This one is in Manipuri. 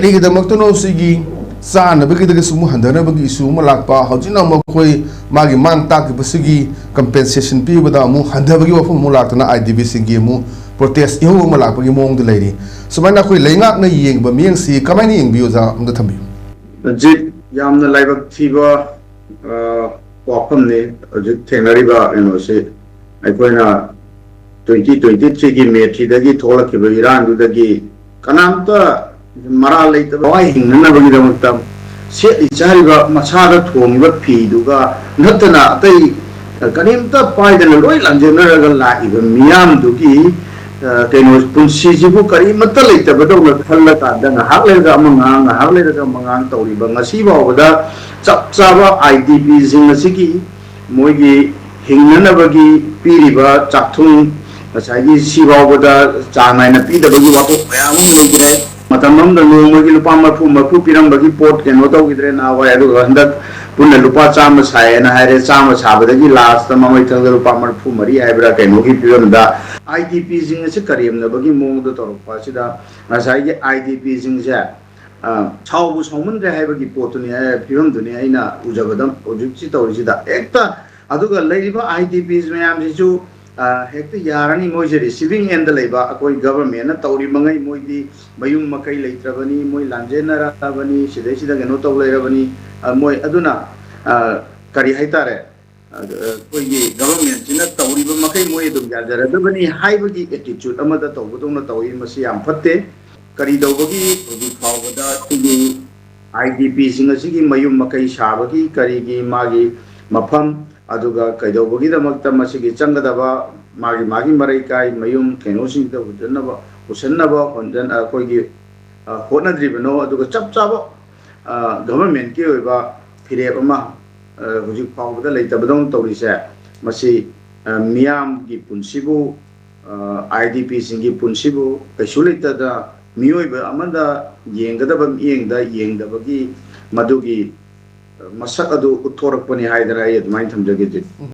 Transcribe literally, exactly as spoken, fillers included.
ꯀꯔꯤꯒꯤꯗꯃꯛꯇꯅꯣ ꯁꯤꯒꯤ ꯆꯥꯅꯕꯒꯤꯗꯒꯤꯁꯨ ꯑꯃꯨꯛ ꯍꯟꯊꯅꯕꯒꯤ ꯏꯁꯨ ꯑꯃ ꯂꯥꯛꯄ, ꯍꯧꯖꯤꯛꯅ ꯑꯃꯨꯛ ꯑꯩꯈꯣꯏ ꯃꯥꯒꯤ ꯃꯥꯡ ꯇꯥꯛꯈꯤꯕꯁꯤꯒꯤ ꯀꯝꯄꯦꯟꯁꯦꯁꯟ ꯄꯤꯕꯗ ꯑꯃꯨꯛ ꯍꯟꯊꯕꯒꯤ ꯋꯥꯐꯝ ꯑꯃꯨꯛ ꯂꯥꯛꯇꯅ ꯑꯥꯏ ꯗꯤ ꯕꯤꯁꯤꯡꯒꯤ ꯑꯃꯨꯛ ꯄ꯭ꯔꯣꯇꯦꯁ ꯏꯍꯧ ꯑꯃ ꯂꯥꯛꯄꯒꯤ ꯃꯑꯣꯡꯗ ꯂꯩꯔꯤ꯫ ꯁꯨꯃꯥꯏꯅ ꯑꯩꯈꯣꯏ ꯂꯩꯉꯥꯛꯅ ꯌꯦꯡꯕ ꯃꯤꯠꯌꯦꯡꯁꯤ ꯀꯃꯥꯏꯅ ꯌꯦꯡꯕꯤ, ꯑꯣꯖꯥ? ꯑꯝꯇ ꯊꯝꯕꯤꯌꯨ꯫ ꯍꯧꯖꯤꯛ ꯌꯥꯝꯅ ꯂꯥꯏꯕꯛ ꯊꯤꯕ, ꯑ, ꯋꯥꯐꯝꯅꯤ ꯍꯧꯖꯤꯛ ꯊꯦꯡꯅꯔꯤꯕ ꯀꯩꯅꯣꯁꯤ꯫ ꯑꯩꯈꯣꯏꯅ ꯇ꯭ꯋꯦꯟꯇꯤ ꯇ꯭ꯋꯦꯟꯇꯤ ꯊ꯭ꯔꯤꯒꯤ ꯃꯦ ꯊ꯭ꯔꯤꯗꯒꯤ ꯊꯣꯛꯂꯛꯈꯤꯕ ꯏꯔꯥꯡꯗꯨꯗꯒꯤ ꯀꯅꯥꯝꯇ ꯃꯔꯥꯜ ꯂꯩꯇꯕ ꯊꯋꯥꯏ ꯍꯤꯡꯅꯅꯕꯒꯤꯗꯃꯛꯇ ꯁꯦꯠꯂꯤ ꯆꯥꯔꯤꯕ, ꯃꯁꯥꯗ ꯊꯣꯡꯉꯤꯕ ꯐꯤꯗꯨꯒ ꯅꯠꯇꯅ ꯑꯇꯩ ꯀꯔꯤꯝꯇ ꯄꯥꯏꯗꯅ ꯂꯣꯏ ꯂꯥꯟꯖꯦꯟꯅꯔꯒ ꯂꯥꯛꯏꯕ ꯃꯤꯌꯥꯝꯗꯨꯒꯤ, ꯑ, ꯀꯩꯅꯣ, ꯄꯨꯟꯁꯤꯁꯤꯕꯨ ꯀꯔꯤꯃꯠꯇ ꯂꯩꯇꯕꯗꯧꯅ ꯈꯜꯂꯀꯥꯟꯗ ꯉꯥꯏꯍꯥꯛ ꯂꯩꯔꯒ ꯑꯃ ꯉꯥꯡ, ꯉꯥꯏꯍꯥꯛ ꯂꯩꯔꯒ ꯑꯃ ꯉꯥꯡ ꯇꯧꯔꯤꯕ, ꯉꯁꯤ ꯐꯥꯎꯕꯗ ꯆꯞ ꯆꯥꯕ ꯑꯥꯏ ꯗꯤ ꯄꯤꯁꯤꯡ ꯑꯁꯤꯒꯤ ꯃꯣꯏꯒꯤ ꯍꯤꯡꯅꯅꯕꯒꯤ ꯄꯤꯔꯤꯕ ꯆꯥꯛꯊꯨꯡ, ꯉꯁꯥꯏꯒꯤ ꯁꯤ ꯐꯥꯎꯕꯗ ꯆꯥꯡ ꯅꯥꯏꯅ ꯄꯤꯗꯕꯒꯤ ꯋꯥꯐꯝ ꯃꯌꯥꯝ ꯑꯃ ꯂꯩꯈ꯭ꯔꯦ꯫ ꯃꯇꯝ ꯑꯃꯗ ꯅꯣꯡꯃꯒꯤ ꯂꯨꯄꯥ ꯃꯔꯐꯨ, ꯃꯔꯐꯨ ꯄꯤꯔꯝꯕꯒꯤ ꯄꯣꯠ ꯀꯩꯅꯣ ꯇꯧꯈꯤꯗ꯭ꯔꯦ ꯅꯍꯥꯟꯋꯥꯏ, ꯑꯗꯨꯒ ꯍꯟꯗꯛ ꯄꯨꯟꯅ ꯂꯨꯄꯥ ꯆꯥꯝꯃ ꯁꯥꯏꯌꯦꯅ ꯍꯥꯏꯔꯦ, ꯆꯥꯝꯃ ꯁꯥꯕꯗꯒꯤ ꯂꯥꯁꯇ ꯃꯃꯩꯊꯪꯗ ꯂꯨꯄꯥ ꯃꯔꯐꯨ ꯃꯔꯤ ꯍꯥꯏꯕ꯭ꯔꯥ ꯀꯩꯅꯣꯒꯤ ꯐꯤꯕꯝꯗ ꯑꯥꯏ ꯗꯤ ꯄꯤꯁꯤꯡ ꯑꯁꯤ ꯀꯔꯦꯝꯅꯕꯒꯤ ꯃꯑꯣꯡꯗ ꯇꯧꯔꯛꯄ ꯑꯁꯤꯗ ꯉꯁꯥꯏꯒꯤ ꯑꯥꯏ ꯗꯤ ꯄꯤꯁꯤꯡꯁꯦ, ꯑ, ꯁꯥꯎꯕꯨ ꯁꯥꯎꯃꯟꯗ꯭ꯔꯦ ꯍꯥꯏꯕꯒꯤ ꯄꯣꯠꯇꯨꯅꯤ, ꯑ, ꯐꯤꯕꯝꯗꯨꯅꯤ ꯑꯩꯅ ꯎꯖꯕꯗ ꯍꯧꯖꯤꯛꯁꯤ ꯇꯧꯔꯤꯁꯤꯗ꯫ ꯍꯦꯛꯇ ꯑꯗꯨꯒ ꯂꯩꯔꯤꯕ ꯑꯥꯏ ꯗꯤ ꯄꯤꯁ ꯃꯌꯥꯝꯁꯤꯁꯨ, ꯑ, ꯍꯦꯛꯇ ꯌꯥꯔꯅꯤ, ꯃꯣꯏꯁꯦ ꯔꯤꯁꯤꯚꯤꯡ ꯑꯦꯟꯗ ꯂꯩꯕ, ꯑꯩꯈꯣꯏ ꯒꯚꯔꯟꯃꯦꯟꯠꯅ ꯇꯧꯔꯤ ꯃꯉꯩ ꯃꯣꯏꯗꯤ ꯃꯌꯨꯝ ꯃꯀꯩ ꯂꯩꯇ꯭ꯔꯕꯅꯤ, ꯃꯣꯏ ꯂꯥꯟꯖꯦꯟꯅꯔꯕꯅꯤ, ꯁꯤꯗꯩꯁꯤꯗ ꯀꯩꯅꯣ ꯇꯧ ꯂꯩꯔꯕꯅꯤ, ꯑ, ꯃꯣꯏ ꯑꯗꯨꯅ, ꯑ, ꯀꯔꯤ ꯍꯥꯏꯇꯥꯔꯦ, ꯑ, ꯑꯩꯈꯣꯏꯒꯤ ꯒꯚꯔꯟꯃꯦꯟꯠꯁꯤꯅ ꯇꯧꯔꯤꯕ ꯃꯈꯩ ꯃꯣꯏ ꯑꯗꯨꯝ ꯌꯥꯖꯔꯗꯕꯅꯤ ꯍꯥꯏꯕꯒꯤ ꯑꯦꯇꯤꯆꯨꯠ ꯑꯃꯗ ꯇꯧꯕꯗꯧꯅ ꯇꯧꯏ꯫ ꯃꯁꯤ ꯌꯥꯝ ꯐꯠꯇꯦ꯫ ꯀꯔꯤ ꯇꯧꯕꯒꯤ ꯍꯧꯖꯤꯛ ꯐꯥꯎꯕꯗ ꯁꯤꯒꯤ ꯑꯥꯏ ꯗꯤ ꯄꯤꯁꯤꯡ ꯑꯁꯤꯒꯤ ꯃꯌꯨꯝ ꯃꯀꯩ ꯁꯥꯕꯒꯤ ꯀꯔꯤꯒꯤ ꯃꯥꯒꯤ ꯃꯐꯝ, ꯑꯗꯨꯒ ꯀꯩꯗꯧꯕꯒꯤꯗꯃꯛꯇ ꯃꯁꯤꯒꯤ ꯆꯪꯒꯗꯕ ꯃꯥꯒꯤ, ꯃꯥꯒꯤ ꯃꯔꯩꯀꯥꯏ ꯃꯌꯨꯝ ꯀꯩꯅꯣꯁꯤꯡꯗ ꯍꯨꯟꯖꯟꯅꯕ, ꯄꯨꯁꯟꯅꯕ ꯍꯣꯟꯖꯟ-, ꯑꯩꯈꯣꯏꯒꯤ, ꯑ, ꯍꯣꯠꯅꯗ꯭ꯔꯤꯕꯅꯣ? ꯑꯗꯨꯒ ꯆꯞ ꯆꯥꯕ, ꯑ, ꯒꯚꯔꯟꯃꯦꯟꯠꯀꯤ ꯑꯣꯏꯕ ꯐꯤꯔꯦꯞ ꯑꯃ, ꯑ, ꯍꯧꯖꯤꯛ ꯐꯥꯎꯕꯗ ꯂꯩꯇꯕꯗꯧꯅ ꯇꯧꯔꯤꯁꯦ, ꯃꯁꯤ, ꯑ, ꯃꯤꯌꯥꯝꯒꯤ ꯄꯨꯟꯁꯤꯕꯨ, ꯑ, ꯑꯥꯏ ꯗꯤ ꯄꯤꯁꯤꯡꯒꯤ ꯄꯨꯟꯁꯤꯕꯨ ꯀꯩꯁꯨ ꯂꯩꯇꯗ ꯃꯤꯑꯣꯏꯕ ꯑꯃꯗ ꯌꯦꯡꯒꯗꯕ ꯃꯤꯠꯌꯦꯡꯗ ꯌꯦꯡꯗꯕꯒꯤ ꯃꯗꯨꯒꯤ, ꯑ, ꯃꯁꯛ ꯑꯗꯨ ꯎꯠꯊꯣꯔꯛꯄꯅꯤ ꯍꯥꯏꯗꯅ ꯑꯩ ꯑꯗꯨꯃꯥꯏꯅ ꯊꯝꯖꯒꯦ, ꯖꯤ꯫